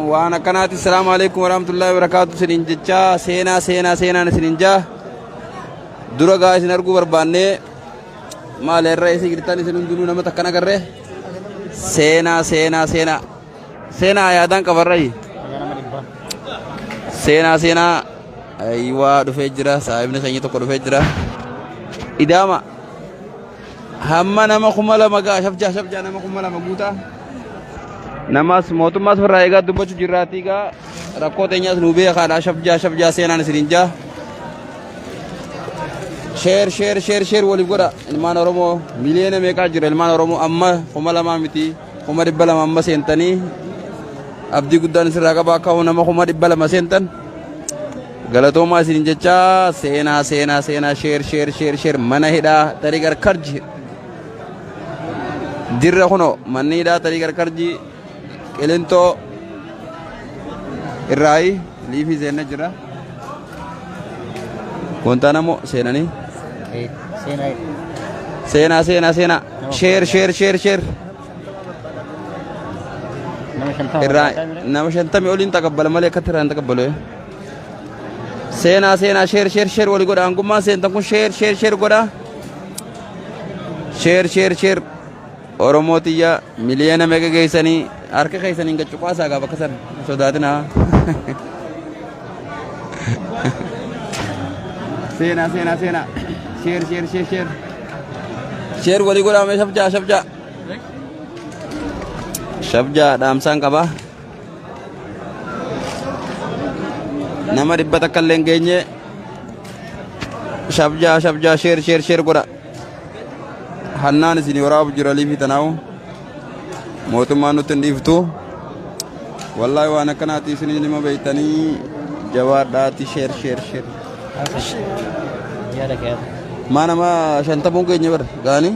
Waan akkanaati. Salaamu alaikum warahmatullahi wabarakaatu isiniin jechaa, seenaa seenaa seenaan isiniin jaa. Dura gaa isin arguu barbaannee, maal irra isin jirtan isin hundinuu nama takkan agarree. Seenaa seenaa seenaa seenaa yaadaan qabarrayi. Seenaa seenaa, ayiwaa, dhufee jira. Saahibni keenya tokko dhufee jira. Idaama hamma nama 2000 gaa. Shafjaa shafjaa, nama 2000 guutaa. Namas mootummaas irraa eegaa dubbachuu jirraatii gaa, rakkoo teenyaas nu beekaadha. Shafjaa shafjaa, seenaan isiniin jaa. Share share share share waliif godha. Ilmaan Oromoo miliyoona meeqaa jira? Ilmaan Oromoo amma 2000 miti, 200,000 amma seentanii, abdii guddaan isirraa qaba akka nama 200,000 seentan. Galatoomaa isin jechaa, seenaa seenaa seenaa, share share share share. Mana hidhaa tarii garkarji dirra kuno, manni hidhaa tarii garkarji Qilintoo irraayi liifii seenna jira. Guantanamo seenanii. Seenaa. Seenaa seenaa seenaa, share share share share. Nama 50. Irraa nama 50 oliin taqabbala malee akkatti irraa hin taqabbalu. Seenaa seenaa, share share share walii godha. Hangummaan seentan kun share share share godha. Share share share. Oromoo tiyya, miliyoona meeqa geessanii? Harka keessaniin gaccuqaasaa gaa bakka sana hin sodaatinaa. Seenaa seenaa seenaa, share share share share share walii godhaa mee. Shabjaa shabjaa shabjaa, dhaamsaan qabaa. Nama 100 illee hin geenye. Shabjaa shabjaa, share share share godha. Hannaan isin waraabu jira liifii tanaawu mootummaan nutti hin dhiiftu. Wallaahi waan akkanaati, isin nima beeytanii. Jabaadhaati, share share share. Yaada kee. Maa nama 50n geenye bar gaanii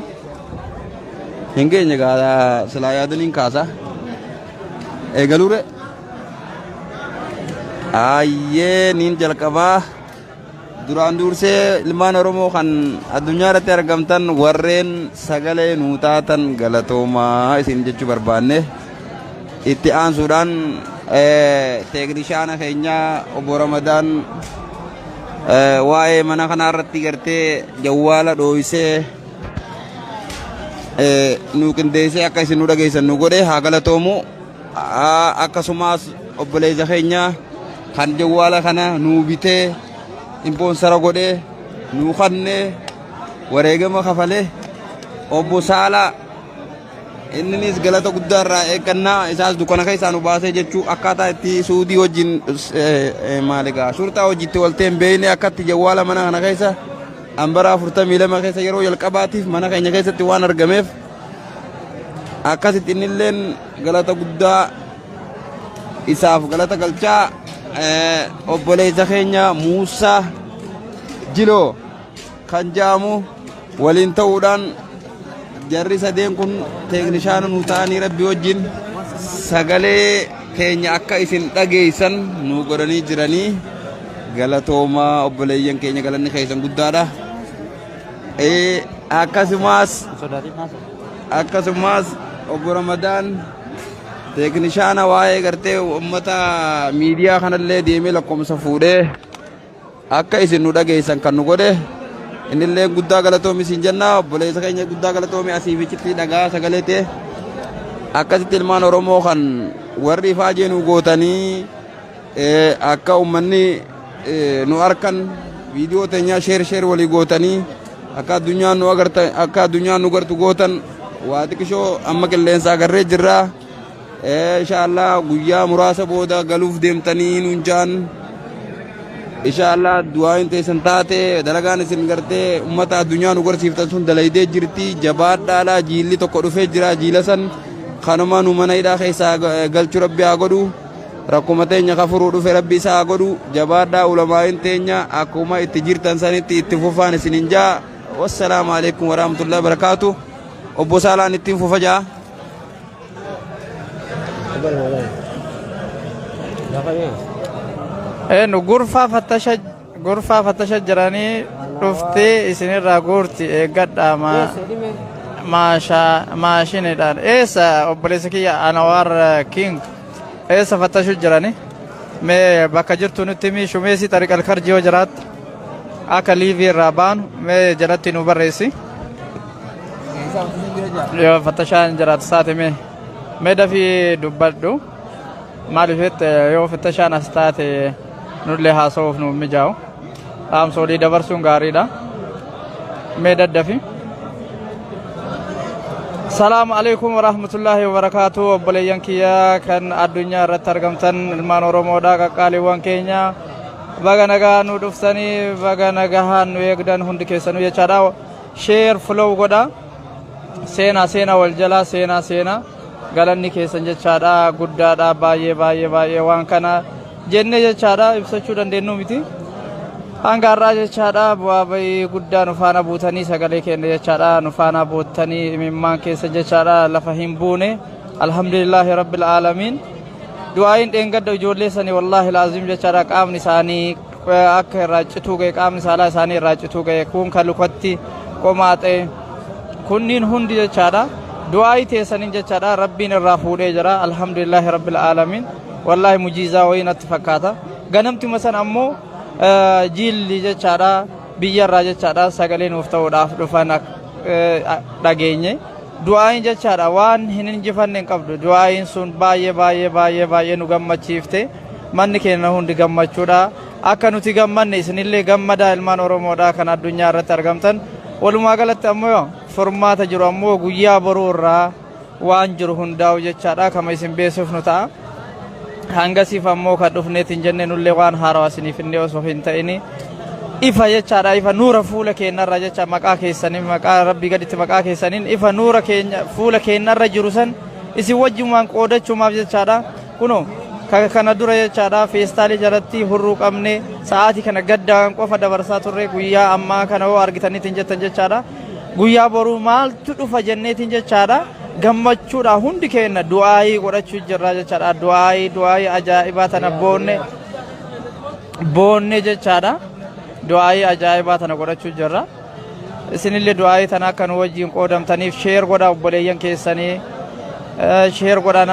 hin geenye gaa, silaa yaadaniin kaasa eegaluure. Ayyee, niin jalqabaa. Duraan dursee, ilmaan Oromoo kan addunyaa irratti argamtan, warreen sagalee nuu taatan, galatoomaa isin jechuu barbaanne. Itti aansuudhaan teeknishaana keenya obbo Ramadaan, waa'ee mana kanaa irratti gartee jawwaala dhooysee nu qindeessee akka isin nu dhageessan nu godhe haa galatoomu. Akkasumas obboleessa keenya kan jawwaala kana nuu bitee, impoonsara godhee nuu kannee, wareegama kafalee, obbo Saalaa, inninis galata guddaa irraa eeggannaa. Isaas dukkana keessaa nu baasee jechuu, akkaataa itti suudii wajjin maal egaa shurxaa hojiitti waltee hin beekne, akkatti jawwaala mana kana keessa hambara 42 keessa yeroo jalqabaatiif mana keenya keessatti waan argameef, akkasitti innilleen galata guddaa isaaf galata galchaa. Obboleessa keenya Muusaa Jiloo kan ja'amu waliin ta'uudhaan, jarri sadeen kun teeknishaana nu ta'anii rabbi wajjin sagalee keenya akka isin dhageessan nu godhanii jiranii. Galatoomaa obboleeyyan keenya, galanni keessan guddaadha. Akkasumas obbo Ramadaan teeknishaana waa'ee gartee uummata miidiyaa kanallee deemee lakkoomsa fuudhee akka isin nu dhageessan kan nu godhe, innillee guddaa galatoomi isin jenna. Obboleessa keenya guddaa galatoomi, asii fi achitti dhagaa sagalee ta'e. Akkasitti ilmaan Oromoo kan warri ifaajee nu gootanii, akka uummanni nu arkan viidiyoo teenyaa share share walii gootanii, akka addunyaan nu agarta, akka addunyaan nu gartu gootan, waa xiqishoo amma qilleensa agarree jirra. Inshaallah guyyaa muraasa booda galuuf deemtanii nuun jaan. Inshaallah du'aayin teessan taate, dalagaan isin gartee ummata addunyaa nu garsiiftan sun dalaydee jirti. Jabaadhaadha, jiilli tokko dhufee jira. Jiila san kanuma nu mana hidhaa keessaa galchu rabbi haa godhu. Rakkuma teenya ka furuu dhufe rabbi isa haa godhu. Jabaadhaa, ulamaayin teenya akkuma itti jirtan sanitti itti fufaan isinin jaa. Wassalaamu alaikum warahmatullahi wabarakaatu. Obbo Saalaan ittiin fufa jaa. Eenyu gurfaa fattasha jiranii dhuftee isinirraa guurti, eeggadhaa. Maashinidhaan eessa obboleessa kiyya Anawar King. Eessa fattashu jirani? Mee bakka jirtu nutti himi. Shumeesii Xariq Alkarji yoo jiraatte akka liivii irraa baanu mee jalatti nu barreessi. Yoo fattashaan jiraatu saate mee dafii dubbadhu. Maaliif jette, yoo fattashaan as taate nullee haasa'uuf nu mijaa'u. Dhaamsa olii dabarsuun gaariidha. Mee daddafi. Salaamu alaikum warahmatullaahi wabarakaatu. Obboleeyyan kiyya kan addunyaa irratti argamtan, ilmaan Oromoodha, qaqqaaliiwwan keenya, baga nagaa nu dhuftanii, baga nagahaan nu eegdan hundi keessanuu jechaadha. Share, follow godha. Seenaa, seenaa, wal jalaa seenaa, seenaa. Galanni keessan jechaadha guddaadha. Baay'ee baay'ee baay'ee waan kana jennee jechaadha ibsachuu dandeenyu miti. Hanga har'aa jechaadha bu'aa bahii guddaa nu faana buutanii, sagalee keenya jechaadha nu faana buutanii, imimmaan keessa jechaadha lafa hin buune. Alhamdulillaahi rabbil aalamiin. Du'aayin dheengadda ijoollee sanii, wallaahi laazim jechaadha, qaamni isaanii akka irraa cituu ga'e, qaamni saalaa isaanii irraa cituu ga'e, kun kan lukatti qomaaxee, kunniin hundi jechaadha du'aayii teessaniin jechaadha rabbiin irraa fuudhee jira. Alhamdulillaahi rabbil aalamiin. Wallaahi mujiizaa wayii natti fakkaata. Ganamtuma san ammoo jiilli jechaadha biyyarraa jechaadha sagalee nuuf ta'uudhaaf dhufan dhageenye. Du'aayin jechaadha waan hin injifanne hin qabdu. Du'aayin sun baay'ee baay'ee baay'ee baay'ee nu gammachiifte. Manni keenya hundi gammachuudha. Akka nuti gammanne isinillee gammadaa, ilmaan Oromoodha kan addunyaa irratti argamtan. Walumaa galatti ammoo furmaata jiru ammoo guyyaa boruu irraa waan jiru hundaa'u jechaadha kama isin beeksifnu ta'a. Hangasiif ammoo kan dhufneetiin jenne nullee waan haarawaa isiniif inni osoo hin ta'ini, ifa jechaadha, ifa nuura fuula keenyarra jecha maqaa keessaniin, maqaa rabbii gaditti maqaa keessaniin ifa nuura keenya fuula keenyarra jiru san isin wajjumaan qoodachuumaaf jechaadha. Kunoo kana dura jechaadha feestaalii jalatti hurruu qabne, sa'aatii kana gaddaan qofa dabarsaa turre. Guyyaa ammaa kana hoo argitaniitiin jettan jechaadha, guyyaa boruu maaltu dhufa jenneetiin jechaadha gammachuudha hundi keenya du'aayii godhachuu jirra jechaadha. Du'aayii, du'aayii ajaa'ibaa tana boonne boonne jechaadha, du'aayii ajaa'ibaa tana godhachuu jirra. Isinillee du'aayii tana akka nu wajjin qoodamtaniif share godha, obboleeyyan keessanii share godha,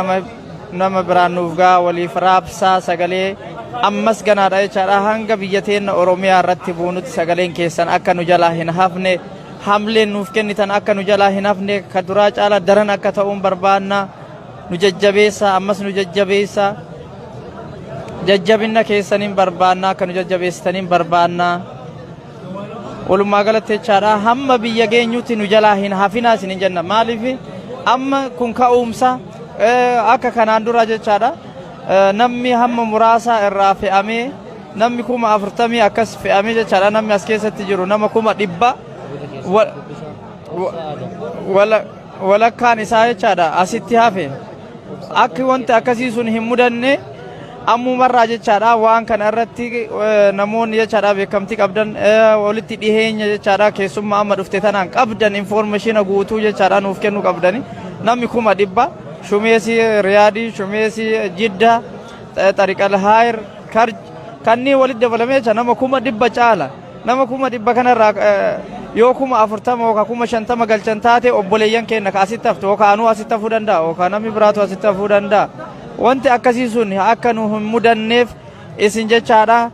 nama biraan nuuf gaa, waliif raabsaa. Sagalee ammas ganaadha jechaadha. Hanga biyya teenna Oromiyaa irratti buunutti sagaleen keessan akka nu jalaa hin hafne, hamleen nuuf kennitan akka nu jalaa hin hafne, ka duraa caala daran akka ta'uun barbaanna. Nu jajjabeessa, ammas nu jajjabeessa. Jajjabina keessaniin barbaanna, akka nu jajjabeessitaniin barbaanna. Walumaa galatti jechaadha hamma biyya geenyutti nu jalaa hin hafinaa isin hin jenna. Maaliif amma kun ka'umsa akka kanaan dura jechaadha namni hamma muraasa irraa fe'amee, namni 40,000 akkas fe'amee jechaadha, namni as keessatti jiru nama 100,000, walakkaan isaa jechaadha asitti hafe. Akki wanti akkasii sun hin mudanne ammumarraa jechaadha waan kana irratti namoonni jechaadha beekamtii qabdan, walitti dhiheenya jechaadha keessummaa amma dhufte tanaan qabdan, information guutuu jechaadha nuuf kennuu qabdani. Namni 100,000 Shumeesii Riyaadii, Shumeesii Jidda, Xariqal Haayir, Karj kanneen walitti dabalamee jecha nama 100,000 caala. Nama 100,000 kanarraa yoo 40,000 yookaan 50,000 galchan taate, obboleeyyan keenya ka asitti haftu yookaan anuu asitti hafuu danda'a yookaan namni biraatu asitti hafuu danda'a. Wanti akkasii sun akka nu hin mudanneef isin jechaadha.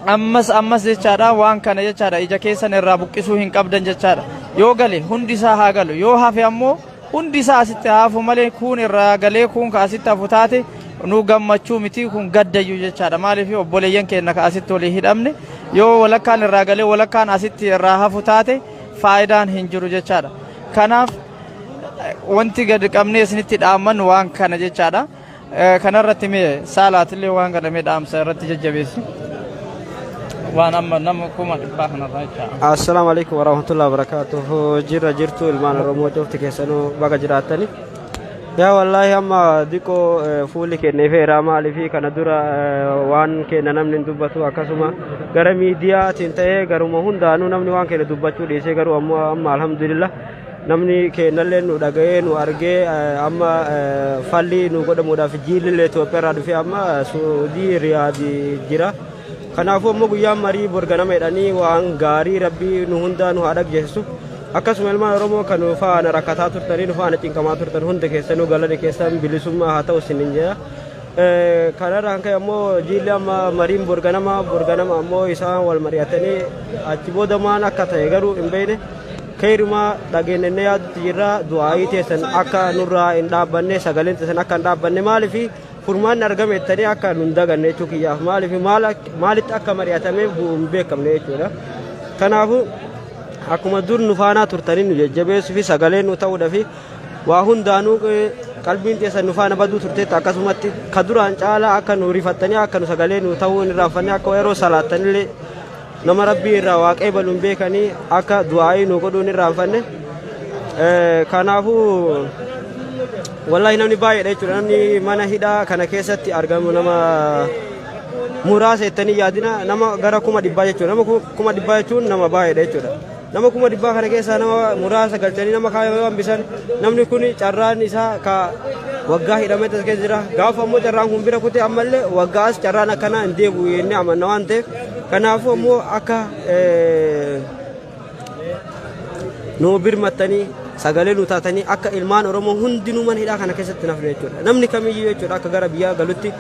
Ammas ammas jechaadha waan kana jechaadha ija keessan irraa buqqisuu hin qabdan jechaadha. Yoo gale hundi isaa haa galu, yoo hafe ammoo hundi isaa asitti haa hafu malee, kuun irraa galee kuun ka asitti hafu taate nu gammachuu miti, kun gaddayyuu jechaadha. Maaliif obboleeyyan keenya ka asitti walii hidhamne yoo walakkaan irraa galee walakkaan asitti irraa hafu taate faayidaan hin jiru jechaadha. Kanaaf wanti gadi qabnee isinitti dhaammannu waan kana jechaadha. Kanarratti mee saalaatillee waan kana mee dhaamsa irratti jajjabeessi. Waan amma nama 100,000 kanarraa jechaadha. Assalaamu alaikum warahmatullahi wabarakatuh. Jirra jirtu, ilmaan Oromoo cufti keessanuu baga jiraattani. Yaa wallaahi amma diqoo fuulli keenya ifeera. Maaliif kana dura waan keenya namni hin dubbatu, akkasuma gara miidiyaatiin ta'ee garuma hundaanuu namni waan keenya dubbachuu dhiisee. Garuu ammoo amma alhamdulillah namni keenyallee nu dhaga'ee nu argee, amma falli nu godhamuudhaaf jiilillee Itoophiyaa irraa dhufee amma Suudii Riyaadii jira. Kanaafuu ammoo guyyaan marii borganama jedhanii, waan gaarii rabbii nu hundaa nu haa dhaggeessu. Akkasuma ilmaan Oromoo kan nu faana rakkataa turtanii, nu faana cinqamaa turtan hunda keessanuu galanni keessan bilisummaa haa ta'u isiniin jedha. Kanarraa kan ka'e ammoo jiilli amma mariin borganama borganama ammoo isaan wal mari'atanii achi booda maan akka ta'e garuu hin beekne keerumaa dhageenyannee yaadutti jirra. Du'aayii teessan akka nurraa hin dhaabbanne, sagaleen teessan akka hin dhaabbanne, maaliif furmaanni argame jettanii akka nun daganne jechuu kiyyaaf, maaliif maalitti akka mari'atame hin beekamne jechuudha. Kanaafuu akkuma dur nu faanaa turtanii nu jajjabeessuu fi sagalee nu ta'uudhaa fi waa hundaanuu qalbiin teessan nu faana baduu turteetti, akkasumatti ka duraan caalaa akka nu rifattanii akka nu sagalee nu ta'uu hin irraanfanne, akka yeroo salaattanillee nama rabbii irraa waaqee baluun beekanii akka du'aayii nu godhuu hin irraanfanne. Kanaafuu wallaahi namni baay'eedha jechuudha. Namni mana hidhaa kana keessatti argamu nama muraasa jettanii yaadina, nama gara 100,000 jechuudha. Nama 100,000 jechuun nama baay'eedha jechuudha. Nama 100,000 kana keessaa nama muraasa galchanii nama kaan yoo hambisan, namni kun carraan isaa ka waggaa hidhamee tas keessa jira. Gaafa ammoo carraan kun bira kutee ammallee waggaas carraan akkanaa hin deebi'u jennee amanna waan ta'eef, kanaafuu ammoo akka nu birmattanii sagalee nu taatanii akka ilmaan Oromoo hundinuu mana hidhaa kana keessatti nafne jechuudha. Namni kamiyyuu jechuudha akka gara biyyaa galutti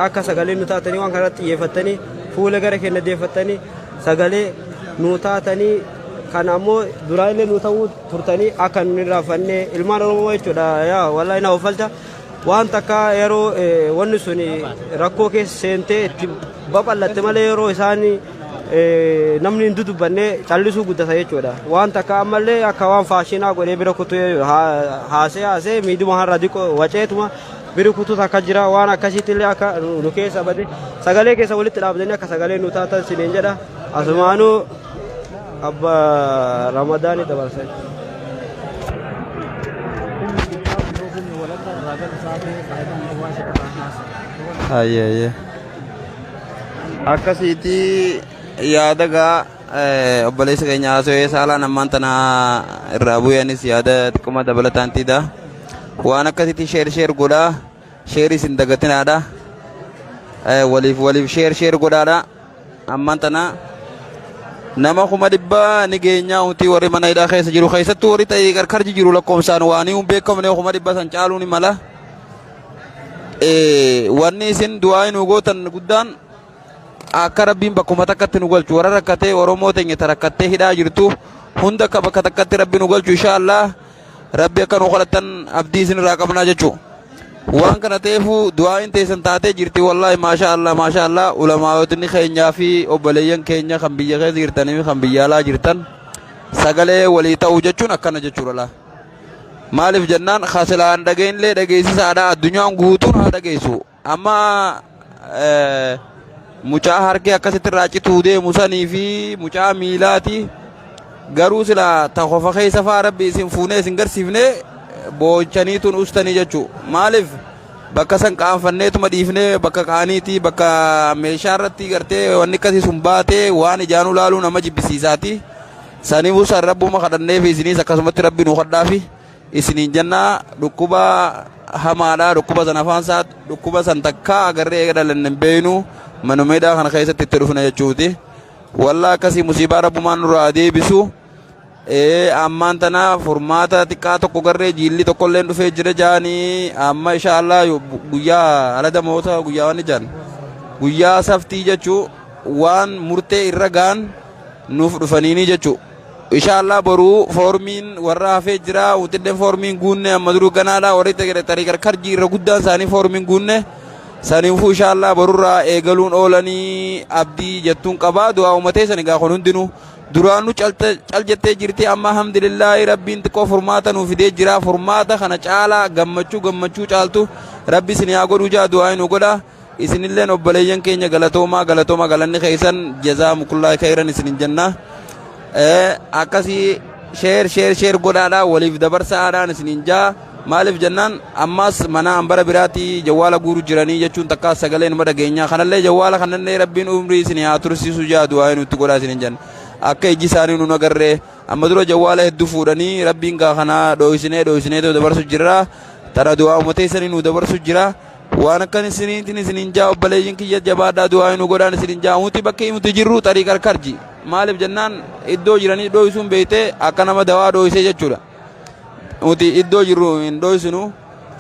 akka sagalee nu taatanii waan kanarratti xiyyeeffattanii fuula gara keenya deeffattanii sagalee nu taatanii, kana ammoo duraa illee nu ta'uu turtanii akka nu irraanfanne ilmaan Oromoo jechuudha. Yaa wallahi na offalcha waan takka yeroo wanni sun rakkoo keessa seentee itti babal'atte malee yeroo isaan namni hin dudubbanne callisuu guddata jechuudha. Waan takka ammallee akka waan faashinaa godhee bira kutuu haasee haasee miidhuma har'a diqoo waceetuma bira kutuu takka jira. Waan akkasiitti illee akka nu keessa bade sagalee keessa walitti dhaabdanii akka sagalee nu taatan siniin jedha. Asumaanuu abba Ramadaanii dabarsa. Ayyee ayyee. Akkasiiti yaada gaa obboleessa keenya haasawee saalaan ammaan tana irraa bu'anis yaada xiqquma dabalataan tiida. Waan akkasitti share share godhaa, share isin dagatinaadha. Waliif waliif share share godhaadha. Ammaan tana nama 100,000 ni geenyaa hutii warri mana hidhaa keessa jiru, keessattuu warri ta'ee qarqarji jiru lakkoofsaan waan hin beekamne 100,000 san caaluu ni mala. Wanni isin du'aa nu gootan guddaan akka rabbiin bakkuma takkatti nu galchu, warra rakkatee Oromoo teenya ta rakkattee hidhaa jirtu hunda akka bakka takkatti rabbi nu galchu insha Allah rabbi akka nu kadhattan abdii isin irraa qabnaa jechuu. Waan kana ta'eefu du'aayin teessan taatee jirti. Wallaahi maasha Allah, maasha Allah, ulamaa'otni keenyaa fi obboleeyyan keenya kan biyya keessa jirtanii fi kan biyya alaa jirtan sagalee walii ta'uu jechuun akkana jechuudha laa. Maaliif jennaan kasilaan dhageenillee dhageessisaadha, addunyaan guutuun haa dhageessu. Amma mucaa harki akkasitti irraa cituu deemu sanii fi mucaa miilaati. Garuu sila ta kofa keessa faa rabbi isin fuunee isin garsiifne boochaniituun ustanii jechuu. Maaliif bakka san qaanfanneetuma dhiifnee bakka qaaniiti, bakka meeshaa irratti gartee wanni akkasii sun baatee waan ijaanuu laaluu nama jibbisiisaati. Saniifuu san rabbuma kadhanneef, isiniis akkasumatti rabbi nu kadhaafi isiniin jennaa. Dhukkuba hamaadha, dhukkuba san afaan isaa dhukkuba san takkaa agarree eega dhalanne hin beeynu manuma hidhaa kana keessatti itti dhufne jechuuti. Wallaa akkasii musiibaa rabbumaan nurraa deebisu. Ammaan tana furmaata xiqqaa tokko garree jiilli tokkolleen dhufee jira jaanii amma insha Allah guyyaa aladamoota guyyaa waan jaan guyyaa saftii jechuu waan murtee irra gaan nuuf dhufaniini jechuu. Insha Allah boruu foormiin warra hafee jira, wuxilleen foormiin guunne amma duruu ganaadha, warri tarii karkarjii irra guddaan isaanii foormiin guunne. Saniifuu insha Allah borurraa eegaluun oolanii abdii jettuun qabaa. Du'aa uummatee sani gaa kun hundinuu duraanuu cal jettee jirti. Amma alhamdulillaahi rabbiin xiqqoo furmaata nuu fidee jira. Furmaata kana caalaa gammachuu gammachuu caaltu rabbi isin haa godhuu jaa du'aa nu godha. Isinilleen obboleeyyan keenya galatoomaa, galatoomaa, galanni keessan jazaa mukullaa khayran isinin jenna. Akkasii share share share godhaadha, waliif dabarsaadhaan isinin jaa. Maaliif jennaan ammas mana hambara biraatti jawwaala guuru jiranii jechuun takkaa sagalee numa dhageenyaa kanallee jawwaala kanallee rabbiin umrii isin haa tursiisu jaa du'aa nutti godhaa isinin jenna. Akka ijji isaanii nun agarree amma dura jawwaala hedduu fuudhanii rabbiin gaa kana dhooysinee dhooysinee dabarsu jirra. Tana du'aa uummatee isanii nu dabarsu jira. Waan akkan isiniitiin isinin jaa, obboleeyyin kiyya, jabaadhaa, du'aa nu godhaan isinin jaa. Nuti bakka nuti jirru xarii qarqarji. Maaliif jennaan iddoo jiranii dhooysuun beeytee akka nama dawaa dhooysee jechuudha. Nuti iddoo jirru hin dhooysinu.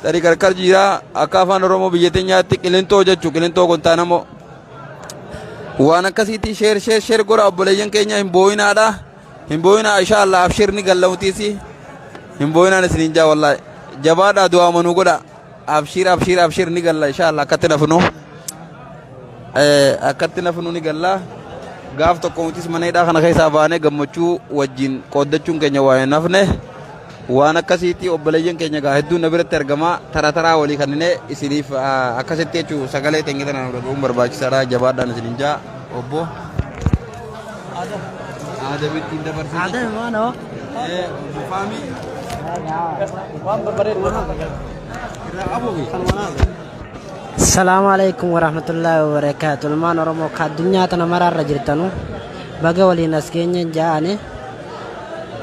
Xariiqa Alkarji jira. Akka afaan Oromoo biyya teenyaatti Qilintoo jechuu, Qilintoo Gontaanamoo. Waan akkasiitti share, share, share godha, obboleeyyan keenya. Hin boo'inaadha. Hin boo'inaa, insha Allah abshir ni gallamutiisi. Hin boo'inaan isiniin jaa, wallaahi. Jabaadhaa, du'aa manuu godha. Abshir, abshir, abshir, ni galla insha Allah akkatti nafnu. Akkatti nafnu ni galla. Gaaf tokko nutis mana hidhaa kana keessaa baanee gammachuu wajjin qooddachuun keenya waa hin hafne. Waan akkasiitti obboleeyyan keenya gaa hedduun na biratti argama. Tara taraa walii kanneen isiniif akkasitti jechuun sagalee teenya tana nu dhaga'uun barbaachisaadha. Jabaadhaan isiniin jaa, obbo. Aadamitti hin dabarsine. Adam maano? Obbo Faamii. Waan babbareedu. Irraa qabuufi. Salaamu alaikum warahmatullaahi wabarakaatu. Ilmaan Oromoo ka addunyaa tana maraarra jirtanu, baga waliin as geenye ja'ani.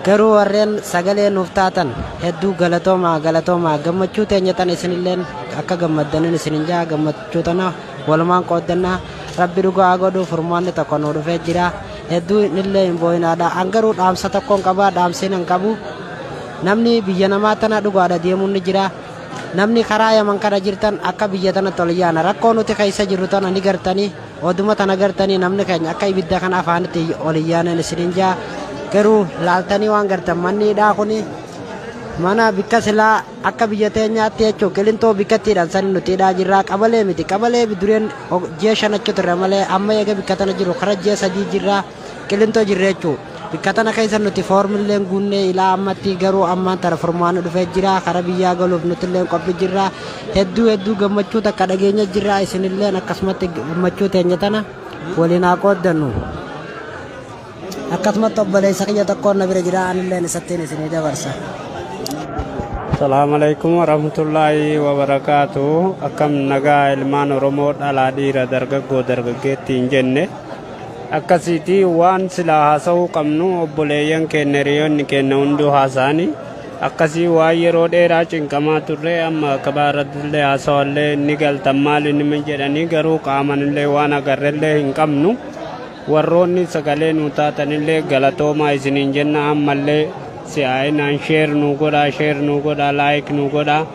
Garuu warreen sagalee nuuf taatan hedduu galatoomaa, galatoomaa. Gammachuu teenya tana isinilleen akka gammaddanin isinin ja'a. Gammachuu tana walumaan qooddannaa. Rabbi dhugaa godhu, furmaanni tokko nuu dhufee jira. Hedduu illee hin boo'inaadha. An garuu dhaamsa tokkoon qabaa, dhaamsiin an qabu, namni biyya namaa tana dhugaadha deemuun ni jira. Namni karaa Yaman kana jirtan akka biyya tanatti ol yaana. Rakkoo nuti keessa jirru tana ni gartanii, oduma tana gartanii, namni keenya akka ibidda kana afaanitti ol hin yaanan isinin jaa. Garuu laaltanii waan gartan, manni hidhaa kuni mana bikka silaa akka biyya teenyaatti jechuun Qilintoo bikkattiidhaan sani nuti hidhaa jirraa. Qabalee miti, qabalee dureen ji'a 5 achi turre malee, amma eega bikka tana jiru kara ji'a 3 jirraa, Qilintoo jirre jechuu. Bikka tana keessa nuti foormilleen guunnee ilaa ammatti. Garuu ammaan tana furmaanni dhufee jira. Kara biyyaa galuuf nutilleen qophi jirra. Hedduu hedduu gammachuu takka dhageenya jirra. Isinilleen akkasumatti gammachuu teenya tana waliin haa qooddannu. Akkasumatti obboleessa kiyya tokkoon na bira jira, anilleen isattiin isinii dabarsa. Salaamu alaikum warahmatullaahi wabarakaatu. Akkam nagaa, ilmaan Oromoo, dhalaa dhiira, dargaggoo dargaggeetti hin jenne? Akkasiiti, waan silaa haasa'uu qabnu obboleeyyan keenya, hiriyoonni keenya hunduu haasa'ani. Akkasii waan yeroo dheeraa cinqamaa turre, amma kabaa irratti illee haasawallee ni galtan maali nima jedhanii, garuu qaamanillee waan agarrellee hin qabnu. Warroonni sagalee nu taatanillee galatoomaa isiniin jenna. Ammallee si'aayinaan share nu godhaa, share nu godhaa, like nu godhaa.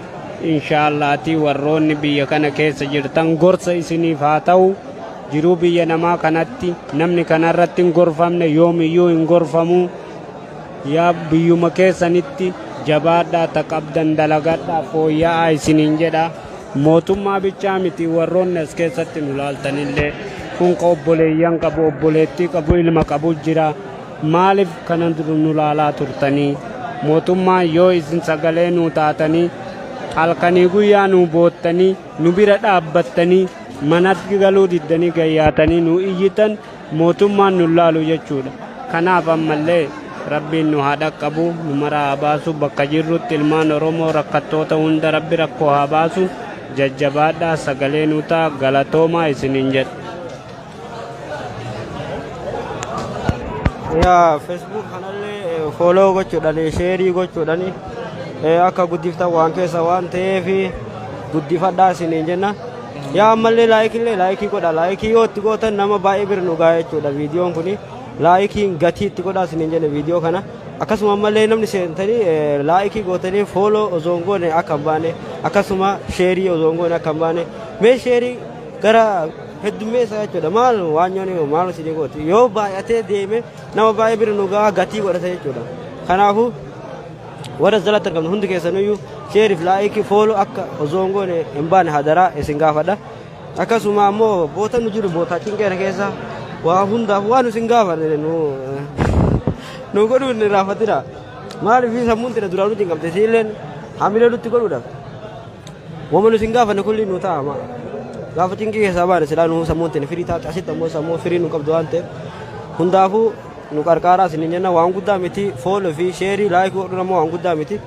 Inshaallaati warroonni biyya kana keessa jirtan gorsa isiniif haa ta'u. Jiruu biyya namaa kanatti namni kanarratti hin gorfamne yoomiyyuu hin gorfamu. Yaa biyyuma keessanitti jabaadhaa, taqabdan dalagadhaa, fooyya'aa isiniin jedha. Mootummaa bichaa miti, warroonni as keessatti nu laaltanillee kun ka obboleeyyan qabu, obboleettii qabu, ilma qabu jira. Maaliif kana nu laalaa turtanii? Mootummaan yoo isin sagalee nuu taatanii, halkanii guyyaa nuu boottanii, nu bira dhaabbattanii, manatti galuu diddanii gayyaatanii nu iyyitan, mootummaan nu laalu jechuudha. Kanaaf ammallee Rabbiin nu haa dhaqqabu, nu maraa haa baasu. Bakka jirrutti ilmaan Oromoo rakkattoota hunda Rabbi rakkoo haa baasu. Jajjabaadhaa, sagalee nu ta'a, galatoomaa isiniin jedha. Yaa Facebook kanallee follow gochuudhaan, share gochuudhaan akka guddiftan waan keessa waan ta'eef guddifadhaa isiniin jenna. Yaa ammallee like illee like godha. Like yoo itti gootan nama baay'ee bira nu ga'a jechuudha viidiyoon kuni. Likeiin gatii itti godhaa isiniin jenna viidiyoo kana. Akkasuma ammallee namni seentanii like gootanii follow osoo hin goone akka hin baane, akkasuma share osoo hin goone akka hin baane. Mee share gara heddummeessa jechuudha. Maal waan nyooni maal isinii gooti, yoo baay'atee deeme nama baay'ee bira nu ga'a, gatii godhata jechuudha. Kanaafuu warra jalatti argamnu hundi keessanuyyuu shareiif like, follow akka osoo hin goone hin baane hadaraa isin gaafadha. Akkasuma ammoo boota nu jiru, boota cinqeena keessa waa hundaaf waan isin gaafanne nu godhuu hin irraanfatina. Maaliif sammuun tina duraan nuti hin qabde siilleen hamilee nutti godhuudhaaf. Wama nu isin gaafanne kulli nu ta'a. Gaafa cinqii keessaa baane silaa nu sammuun tina firii taate, asitti ammoo sammuu firii nu qabdu waan ta'eef hundaafuu nu qarqaaraa isiniin jenna. Waan guddaa miti, follow fi share, like godhuun ammoo waan guddaa miti.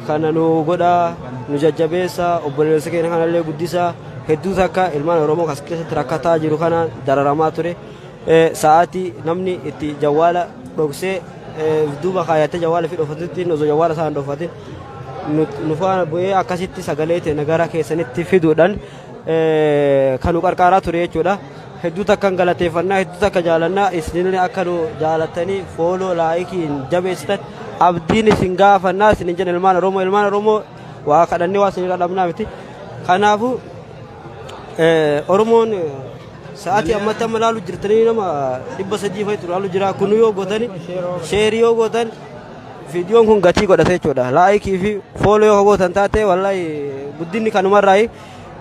Kana nu godhaa, nu jajjabeessa, obboleessa keenya kanallee guddisaa. Hedduu takka ilmaan Oromoo kas keessatti rakkataa jiru kana dararamaa ture. Sa'aatii namni itti jawwaala dhoksee duuba kaayatee jawwaala fi dhofatutti, osoo jawwaala isaa hin dhofatin nu faana bu'ee akkasitti sagalee teenya gara keessanitti fiduudhaan kan nu qarqaaraa ture jechuudha. Hedduu takkan galateeffannaa, hedduu takka jaalannaa. Isinillee akka nu jaalattanii follow, likeiin jabeessitan abdiin isin gaafannaa isinin jenna. Ilmaan Oromoo, ilmaan Oromoo. Waa kadhannee waa isinirraa dhabnaa miti. Kanaafuu Oromoon sa'aatii ammatti amma laalu jirtanii nama 300 fa'itu laalu jira. Kun yoo gootani share yoo gootan viidiyoon kun gatii godhata jechuudha. Like fi follow yoo gootan taate, wallahi guddinni kanumarraayi.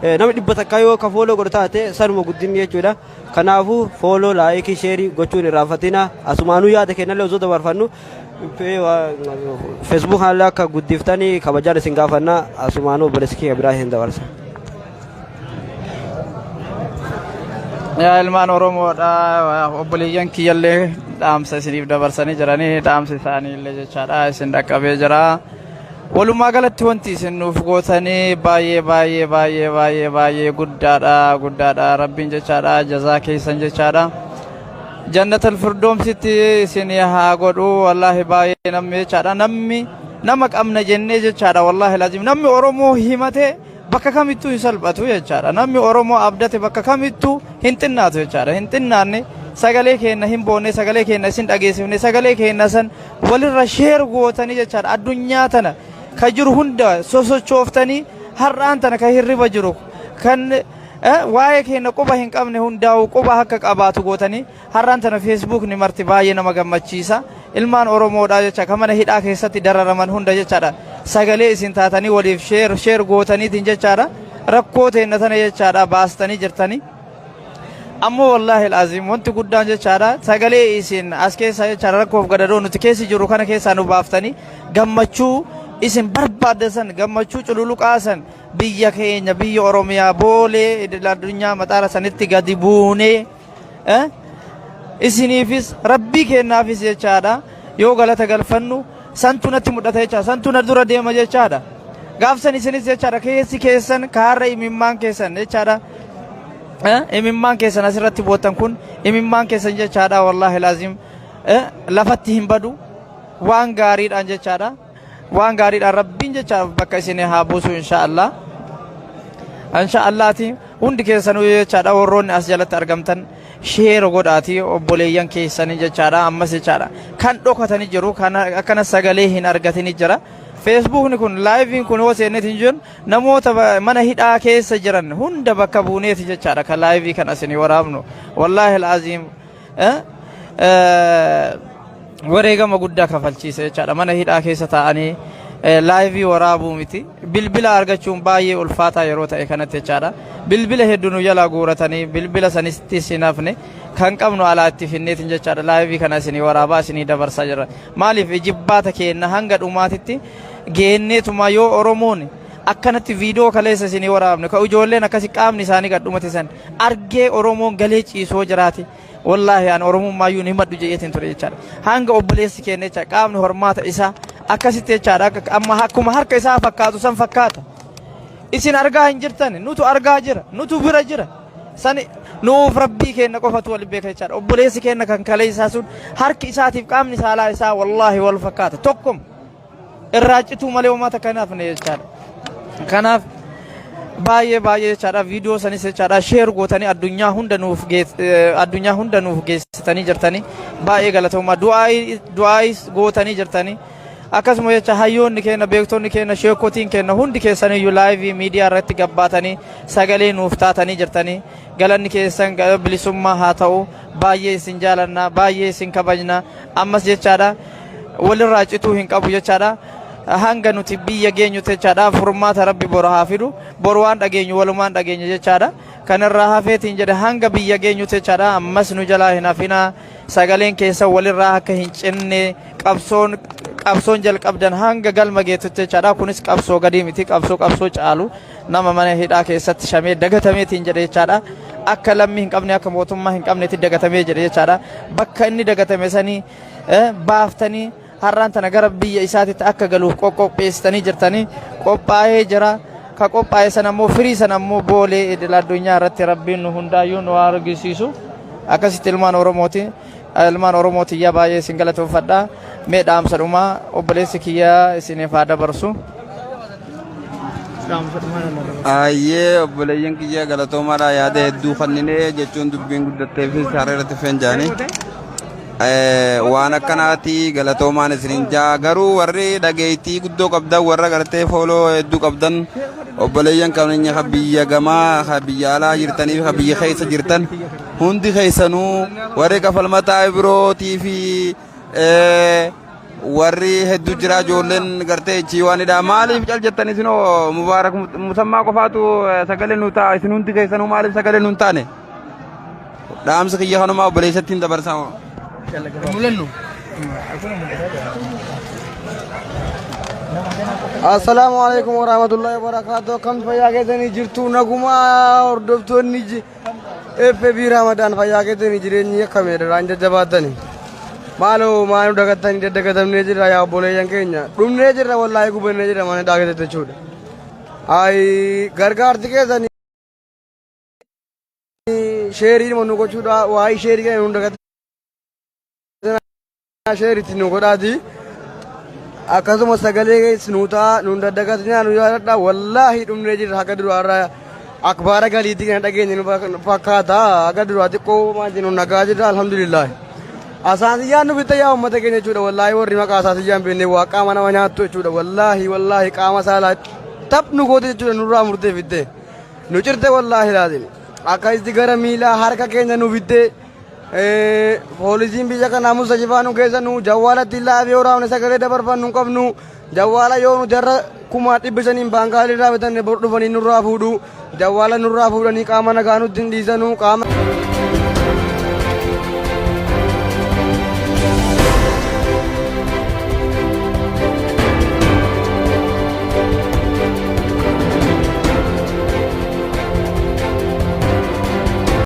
Namni 100 yoo ka follow godhu taate, sanuma guddinni jechuudha. Kanaafuu follow, like, share gochuun irraanfatina. Asumaanuu yaada kennallee osoo dabarfannu Facebook haalli akka guddiftanii kabajaan isin gaafannaa. Asumaanuu obboleessi kiyya biraa isin dabarsa. Yaa ilmaan Oromoodha, obboleeyyan kiyyallee dhaamsa isiniif dabarsanii jiranii, dhaamsa isaanii illee jechaadha isin dhaqqabee jira. Walumaa galatti wanti isin nuuf gootanii baay'ee baay'ee baay'ee baay'ee baay'ee guddaadha, guddaadha. Rabbiin jechaadha jazaa keessan jechaadha. Jannatal Firdoomsitti isin haa godhu. Wallaahi baay'ee namni jechaadha, namni nama qabna jennee jechaadha. Wallaahi lazim namni Oromoo himate bakka kamittuu hin salphatu jechaadha. Namni Oromoo abdate bakka kamittuu hin xinnaatu jechaadha. Hin xinnaanne, sagalee keenya hin boonne, sagalee keenya isin dhageessifne, sagalee keenya san walirra share gootanii jechaadha. Addunyaa tana ka jiru hunda sosochooftanii, har'aan tana ka hirriba jiru, kan waa'ee keenya quba hin qabne hundaa'u quba akka qabaatu gootanii, har'aan tana Facebookni marti baay'ee nama gammachiisa. Ilmaan Oromoodha jecha kan mana hidhaa keessatti dararaman hunda jechaadha. Sagalee isin taatanii waliif share share gootaniitiin jechaadha. Rakkoo teenna tana jechaadha baastanii jirtanii. Ammoo wallaahi alaaziim wanti guddaan jechaadha sagalee isin as keessa jechaadha rakkoof gadadoo nuti keessi jirru kana keessaa nu baaftanii, gammachuu isin barbaaddan san, gammachuu cululuqaa san, biyya keenya, biyya Oromiyaa, Boolee idil addunyaa maxaara sanitti gadi buunee isiniifis Rabbii kennaafis jechaadha yoo galata galfannu, santu natti mul'ata jechaadha, santu na dura deema jechaadha. Gaafsan isinis jechaadha keessi keessan kaarra imimmaan keessan jechaadha, imimmaan keessan asirratti boottan kun, imimmaan keessan jechaadha, wallaahi laazim lafatti hin badu. Waan gaariidhaan jechaadha, waan gaariidhaan Rabbiin jecha bakka isin haa buusu, insha Allah, insha Allaati. Hundi keessanuu jechaadha warroonni as jalatti argamtan share godhaati obboleeyyan keessanii jechaadha. Ammas jechaadha kan dhokatanii jiru, kan akkana sagalee hin argatini jira. Facebookni kun, liveiin kun yoo seenneeti hin jiru, namoota mana hidhaa keessa jiran hunda bakka buuneeti jechaadha kan live kan isinii waraabnu. Wallaahi al'aziim wareegama guddaa kafalchiisa jechaadha. Mana hidhaa keessa taa'anii live waraabuu miti, bilbila argachuun baay'ee ulfaataa yeroo ta'e kanatti jechaadha. Bilbila hedduu nu jalaa guuratanii, bilbila sanittis hin hafne, kan qabnu alaa itti finneetiin jechaadha live kana isinii waraabaa isinii dabarsaa jirra. Maaliif? Jibbaata keenna hanga dhumaatitti geenneetuma yoo Oromoon akkanatti viidiyoo kaleessa isinii waraabne, ka ijoolleen akkasi qaamni isaanii gadhumate san argee Oromoon galee ciisoo jiraate, wallaahi an Oromummaayyuu ni himadhu jedheetiin ture jechaadha. Hanga obboleessi keenya jecha qaamni hormaata isaa akkasitti jechaadha amma akkuma harka isaa fakkaatu san fakkaata. Isin argaa hin jirtan, nutu argaa jira, nutu bira jira. Sani nuuf Rabbii keenya qofatu wal beeka jechaadha. Obboleessi keenya kan kalee isaa sun harki isaatiif qaamni saalaa isaa wallaahi wal fakkaata, tokkuma irraa cituu malee uummata kanaaf ne jechaadha. Kanaaf baay'ee baay'ee jechaadha viidiyoo sanis jechaadha share gootanii addunyaa hunda nuuf geessitanii jirtanii, baay'ee galatoomaa. Du'aayis gootanii jirtanii. Akkasuma jecha hayyoonni keenya, beektonni keenya, sheekotiin keenya hundi keessaniyyuu live miidiyaa irratti gabbaatanii sagalee nuuf taatanii jirtanii, galanni keessan bilisummaa haa ta'u. Baay'ee isin jaalannaa, baay'ee isin kabajna. Ammas jechaadha walirraa cituu hin qabu jechaadha hanga nuti biyya geenyutti jechaadha. Furmaata Rabbi boru haa fidu, boru waan dhageenyu walumaan dhageenya jechaadha. Kanarraa hafeetiin jedhe hanga biyya geenyutti jechaadha ammas nu jalaa hin hafinaa. Sagaleen keessa walirraa akka hin cinne, qabsoon jalqabdan hanga galma geessutti jechaadha. Kunis qabsoo gadii miti, qabsoo caalu. Nama mana hidhaa keessatti shamee dagatameetiin jedhe jechaadha, akka lammii hin qabne, akka mootummaa hin qabnetti dagatamee jedhe jechaadha. Bakka inni dagatame sanii baaftanii har'aan tana gara biyya isaatitti akka galuuf qoqqopheessitanii jirtanii, qophaa'ee jira. Ka qophaa'e sana ammoo, firii sana ammoo Boolee idil addunyaa irratti Rabbiin nu hundaayyuu nu argisiisu. Akkasitti ilmaan Oromooti, ilmaan Oromoo tiyya, baay'ee isin galatoonfadha. Mee dhaamsa dhumaa obboleessi kiyya isiniif haa dabarsu. Ayyee, obboleeyyan kiyya, galatoomaadha. Yaada hedduu kanninee jechuun dubbiin guddatteefis har'a irratti fenjaanii. Waan akkanaati, galatoomaan isinin jaa. Garuu warri dhageettii guddoo qabdan, warra gartee follow hedduu qabdan, obboleeyyan keenya ka biyya gamaa, ka biyya alaa jirtanii fi ka biyya keessa jirtan hundi keessanuu, warri kafalmataa birootii fi warri hedduu jira, ijoolleen gartee ichi waanidha. Maaliif cal jettan isinoo? Mubaarak Musammaa qofaatu sagalee nu ta'a. Isin hundi keessanuu maaliif sagalee nu hin taane? Dhaamsa kiyya kanumaa, obboleessatti hin dabarsaa. Mul'annu. Assalaamu alaikum warahmatullahi wabarakatuh. Akkam fayyaa keessanii jirtu? Naguma hordoftoonni FB Ramadaan, fayyaa keessanii? Jireenyi akkamidha? Raan jajjabaatani. Maaloo maal nu dagattanii? Daddagatamnee jirra yaa obboleeyyan keenya. Dhumnee jirra, wallaahi gubannee jirra mana daakete jechuudha. Ayi, gargaarti keessanii share nu gochuudha, waa'ee share kana nu dagattanii, share itti nu godhaati. Akkasuma sagalee nu ta'a, nu daddagatinaa, nu yaadadha. Wallaahi dhumnee jirra. Haga duraarraa akbaara galiitii kana dhageenye nu fakkaata. Haga duraa xiqqoo maal jennu, nagaa jirra, alhamdulillah. Asaasiyyaan nu bitta yaa uummata keenya jechuudha. Wallaahi warri maqaa asaasiyyaan beekne waa qaama nama nyaattu jechuudha. Wallaahi wallaahi qaama saalaa tap nu goote jechuudha. Nurraa murtee fitte nu cirte. Wallaahi laatin akkasitti gara miilaa harka keenya nu fitte. Poolisiin biyya kanaa mustajifaa nu keessa nu jawwaalatti laafee waraabne sagalee dabarfannu hin qabnu. Jawwaala yoo nu jarra 500,000 baankaalii irraa bitanne, bor dhufanii nurraa fuudhu. Jawwaala nurraa fuudhanii qaama nagaa nutti hin dhiisanu qaama.